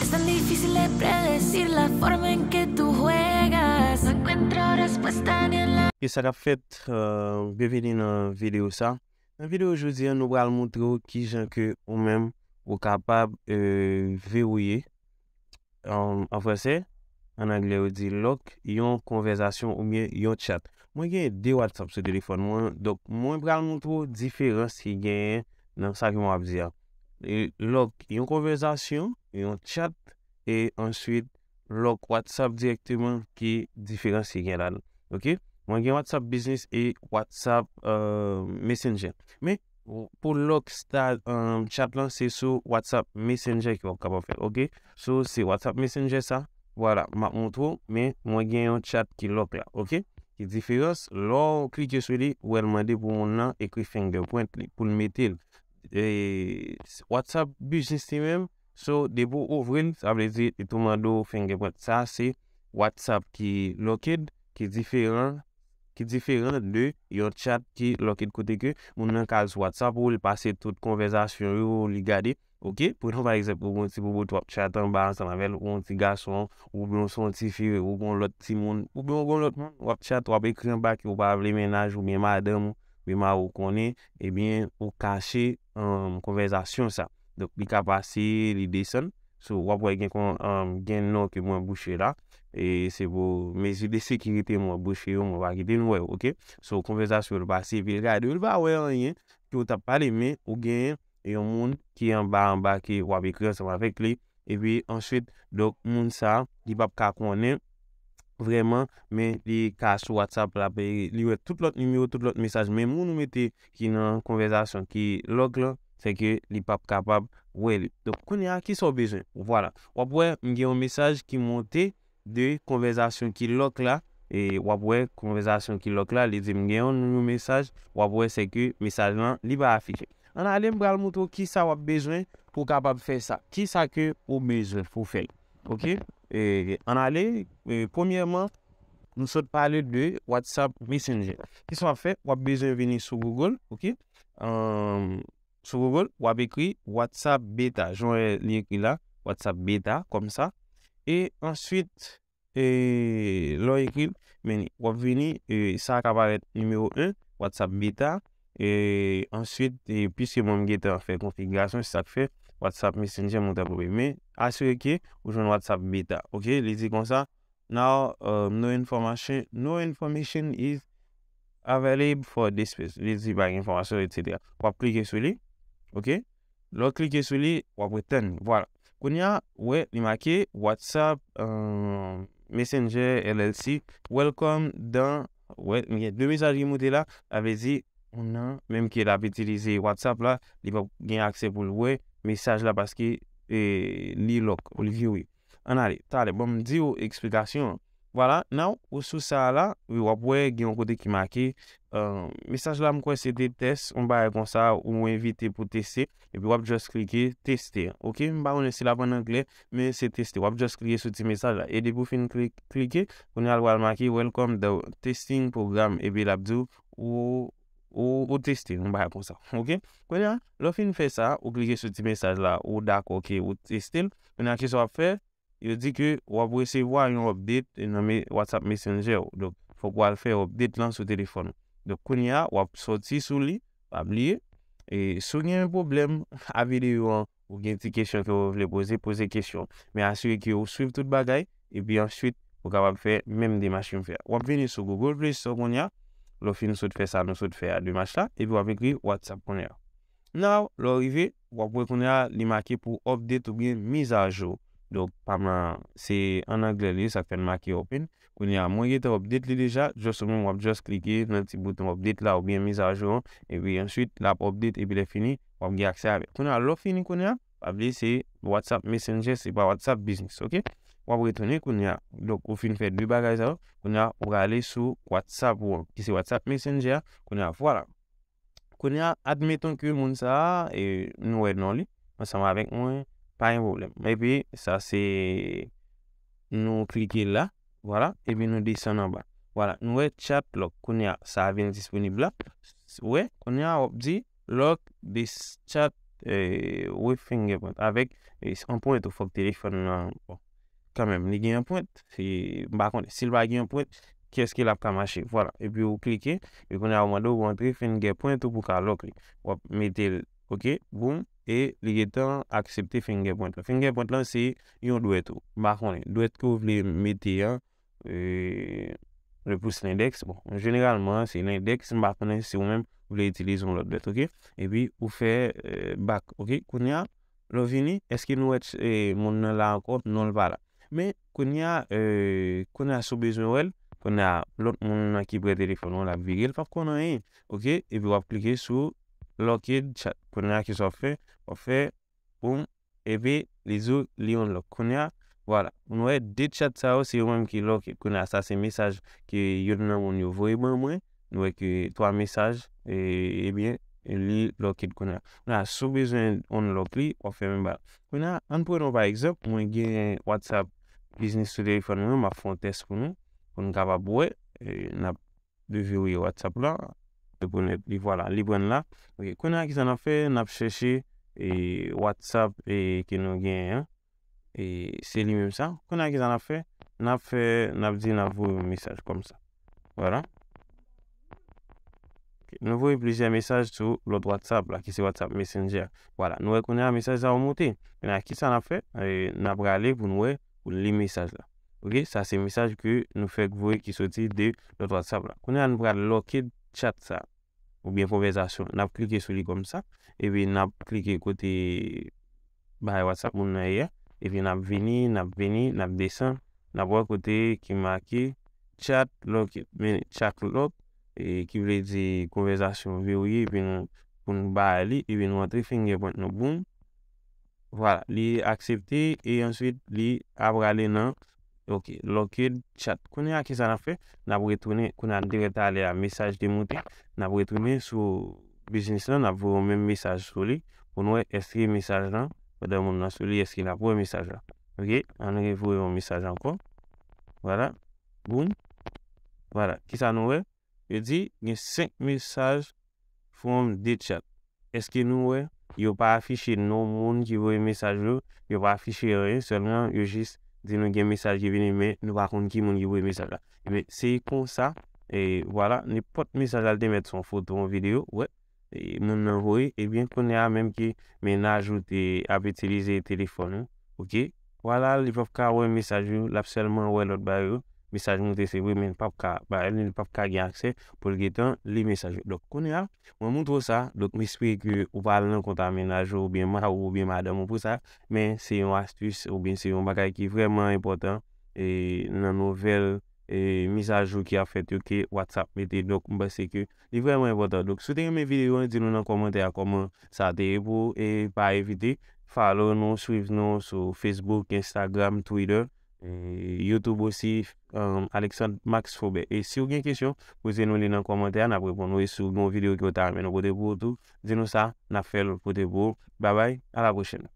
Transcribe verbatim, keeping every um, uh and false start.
Es tan difícil de predecir la forma en que tú juegas. No encuentro respuesta ni en la... Ki sa k ap fèt? Uh, byenveni nan videyo sa. Nan videyo jodi a, nou pral montre w kijan ke ou menm ou kapab uh, verrouiller, um, an fransè, an anglè yo di lock, yon konvèzasyon oubyen yon chat. Mwen gen de WhatsApp sou telefòn mwen, donk mwen pral montre w diferans ki genyen nan sa ke mwen ap di a. E lock yon konvèzasyon, yon chat, e answit lock WhatsApp dirèkteman, ki diferans ki gen ladan. Ok? Mwen gen WhatsApp Business e WhatsApp uh, Messenger. Men pou lock sta, um, chat lan, se sou WhatsApp Messenger ke w ap kapab fè l. Ok? So se WhatsApp Messenger sa. Vwala, m ap montre w, men mwen gen yon chat ki lock la. Ok? Ki diferans? Lè w klike sou li, ou wè l mande pou moun nan ekri fingerprint li, pou l mete l. E WhatsApp Business li menm, so depi w ouvri l, sa vle di li tou mande w fingerprint. Sa se WhatsApp ki locked, ki diferan, ki diferan de yon chat ki locked, kote ke moun nan ka al sou WhatsApp ou, li pase tout konvèzasyon yo, li gade. Ok? Pran pa egzanp, ou gon ti bobot w ap chat anba ansanm avè l, ou yon ti gason, oubyen w se yon ti fi, ou gon lòt timoun, oubyen w gon lòt moun w ap chat, w ap ekri anba ke w pa vle mennaj oubyen madanm ou, oubyen mari w konnen, ebyen ou kache um, konvèzasyon sa. Donk li ka pase, li desann. So w ap wè gen kon um, gen non ke mwen bouche la. E se pou mezi de sekirite mwen bouche yo, mwen pa kite nou wè yo. Ok? So konvèzasyon l pase, epi l gade, l pa wè anyen ke w t ap pale, men ou gen yon moun ki anba anba ke w ap ekri ansanm avèk li. Epi answit, donk moun sa, li p ap ka konnen vrèman, men li ka sou WhatsApp la, li wè tout lòt nimewo, tout lòt mesaj, men moun ou mete ki nan konvèzasyon ki lock lan, se ke li p ap kapab wè li. Donk kounye a, kisa w bezwen? Vwala, w ap wè m gen yon mesaj ki monte de konvèzasyon ki lock la. E w ap wè konvèzasyon ki lock la, li di m gen yon nouvo mesaj. W ap wè se ke mesaj lan li pa afiche. Ann ale, m pral montre w kisa w ap bezwen pou w kapab fè sa. Kisa ke ou bezwen pou w fè l? Ok? E, ann ale, e, premyèman, nou sot pale de WhatsApp Messenger. Kisa w ap fè? W ap bezwen vini sou Google, ok? Um, sou Google, w ap ekri WhatsApp Beta. Jan w wè li ekri la, WhatsApp Beta, kòm sa. E answit, e, lè w ekri l, men w ap vini, e, sa ka parèt nimewo en, WhatsApp Beta. E answit, e, piske mwen m gentan fè konfigirasyon, se sa k fè WhatsApp Messenger monte an premye. Men asire ke ou jwenn WhatsApp Beta. Ok, li di konsa, now, uh, no information, no information is available for this person. Li di pa gen enfòmasyon, et cetera. W ap klike sou li. Ok? Lè w klike sou li, w ap ret tann li. Vwala. Kounye a, w wè, li make WhatsApp, uh, Messenger L L C. Welcome dan, w wè, gen de mesaj ki monte la. Sa vle di, moun nan, menm ke l ap itilize WhatsApp la, li p ap gen aksè pou l wè mesaj la paske, e, li lock, li vire. Ann ale, talè, ban m di w eksplikasyon an. Vwala, now, ou sou sa a la, wi, w ap wè gen yon kote ki make, uh, mesaj la, m kwè se te tès, yon bagay konsa, ou envite pou teste, epi w ap just klike teste. Ok, m pa konnen si l ap an anglè, men se teste. W ap just klike sou ti mesaj la. E depi w fin kli-, klike, kounye a l pral make welcome the testing program, epi l ap di w ou, ou, ou teste, yon bagay konsa. Ok? Kounye a, lè w fin fè sa, ou klike sou ti mesaj la, ou dakò ke ou teste l. Kounye a, kisa w ap fè? Yo di ke w ap resevwa yon update nan me-, WhatsApp Messenger w. Donk, fòk w al fè update lan sou telefòn ou. Donk, kounye a, w ap soti sou li, pa bliye. E si w gen yon pwoblèm a videyo an, ou gen ti kesyon ke w vle poze, poze kesyon. Men asire ke w swiv tout bagay, epi answit, ou kapab fè menm demach ke m fè a. W ap vini sou Google Play Store kounye a. Lè w fin sot fè sa, nou sot fè a demach la, epi w ap ekri WhatsApp kounye a. Now, lè w rive, w ap wè kounye a, li make pou update oubyen mizajou. Donk, pa m, se an anglè li, sa k fè l make open. Kounye a, mwen gentan update li deja, just ou menm w ap just klike nan ti bouton update la oubyen mizajou an, epi answit, l ap update, epi lè fini, w ap gen aksè avè l. Kounye a, lè w fini kounye a, pa bliye se WhatsApp Messenger, se pa WhatsApp Business, ok? W ap retounen kounye a. Donk, ou fin fè de bagay sa yo, kounye a, ou prale sou WhatsApp ou an, ki se WhatsApp Messenger a, kounye a, vwala. Kounye a, admeton ke moun sa a, e, nou wè non li, ansanm avèk mwen, pa gen pwoblèm. Epi, sa se, nou klike la, vwala, epi nou desann anba. Vwala, nou wè chat lock. Kounye a, sa a vin disponib la. Ou wè, kounye a, w ap di lock this chat eh, with fingerprint, avèk, eh, anpwent ou fòk telefòn nan, bon, kanmenm, li gen anpwent, si, m pa konnen, si l pa gen anpwent, kiyès ki l ap ka mache, vwala, epi ou klike, epi kounye a ou mande w pou antre fingerprint ou pou ka lock li, w ap mete l, ok, boum, e li gentan aksepte fingerprint la. Fingerprint lan se yon dwèt ou, m pa konnen, dwèt ke w vle mete an, eh, le pouce, lendèks. Bon, jeneralman, se lendèks, m pa konnen si ou menm ou vle itilize yon lòt dwèt, ok? Epi ou fè, eh, back, ok? Kounye a, lè w vini, èske nou wè, eh, moun nan la ankò? Non, l pa la. Men, kounye a, eh, kounye a, si w bezwen wè l, kounye a, lòt moun nan ki pre telefòn ou, l ap vire, l p ap konn anyen, ok? Epi w ap klike sou locked chat. Kounye a, kisa w ap fè? W ap fè boum, epi li di w li unlock. Kounye a, vwala. Nou wè de chat sa yo, se yo menm ki locked. Kounye a, sa se mesaj ke youn nan moun yo voye ban mwen. Nou wè ke twa mesaj, e, ebyen, li locked kounye a. Kounye a, si w bezwen unlock li, w ap fè menm bagay. Kounye a, ann pran yon pa egzanp, mwen gen WhatsApp Business sou telefòn mwen, m ap fè yon tès pou nou, pou nou kapab wè, e, n ap deverrouye WhatsApp la. Rekonèt li, vwala, li pran la. Ok, kounye a, kisa n ap fè? N ap chèche, e, WhatsApp, e, ke nou genyen an. E se li menm sa. Kounye a, kisa n ap fè? N ap fè, n ap di, n ap voye yon mesaj kòmsa. Vwala. Ok, nou voye plizyè mesaj sou lòt WhatsApp la, ki se WhatsApp Messenger. Vwala, nou wè kounye a mesaj sa yo monte. Kounye a, kisa n ap fè? E, n ap rale pou n wè, pou n li mesaj la. Ok, sa se mesaj ke nou fèk voye ki soti de lòt WhatsApp la. Kounye a, nou pral locked chat sa, oubyen konvèsasyon. N ap klike sou li kòmsa, epi n ap klike kote bay WhatsApp moun nan ye a, epi n ap vini, n ap vini, n ap desann, n ap wè kote ki make chat locked, men chat lock, e ki vle di konvèsasyon verrouye, epi nou, pou nou bay li, epi nou antre fingerprint nou, boum. Vwala, li aksepte, e answit, li ap rale nan, ok, locked chat. Kounye a, kisa n ap fè? N ap retounen, kounye a, n te wè talè a, mesaj te monte, n ap retounen sou Business lan, n ap voye yon menm mesaj sou li, pou n wè èske mesaj lan, pandan moun nan sou li, èske l ap wè mesaj la. Ok, ann revoye yon mesaj ankò. Vwala. Boum. Vwala. Kisa nou wè? Yo di gen senk mesaj from the chat. Èske nou wè? Yo pa afiche non moun ki voye mesaj yo, yo pa afiche anyen, sèlman yo jis di nou gen mesaj ki vini, men nou pa konn ki moun ki voye mesaj la. Ebyen, se konsa, e vwala, nenpòt mesaj la, l te mèt se yon foto, yon videyo, wè, e moun nan voye, ebyen, kounye a menm ke mennaj ou te ap itilize telefòn ou, ok? Vwala, li p ap ka wè mesaj yo, l ap sèlman wè lòt bagay yo. Mesaj moute se vre, men li p ap ka, bagay li, li p ap ka gen aksè pou l gentan li mesaj yo. Donk, kounye a, mwen montre w sa, donk, m espere ke ou pa al nan kont a mennaj ou, oubyen mari w, oubyen madanm ou pou sa, men se yon astis, oubyen se yon bagay ki vrèman enpòtan, e, nan nouvèl, e, mizajou ki ap fèt yo ke WhatsApp mete. Donk, m panse ke li vrèman enpòtan. Donk, si w te renmen videyo an, di nou nan kòmantè a kòman sa te ye pou ou, e pa evite follow nou, swiv nou sou Facebook, Instagram, Twitter, e YouTube osi, um, Alexandre Max Faubert. E si w gen kesyon, poze nou li nan kòmantè a, n ap reponn ou. E si w gen yon videyo ke w ta renmen nou pote pou ou tou, di nou sa, n ap fè l pote pou ou. Babay, a la pwochèn.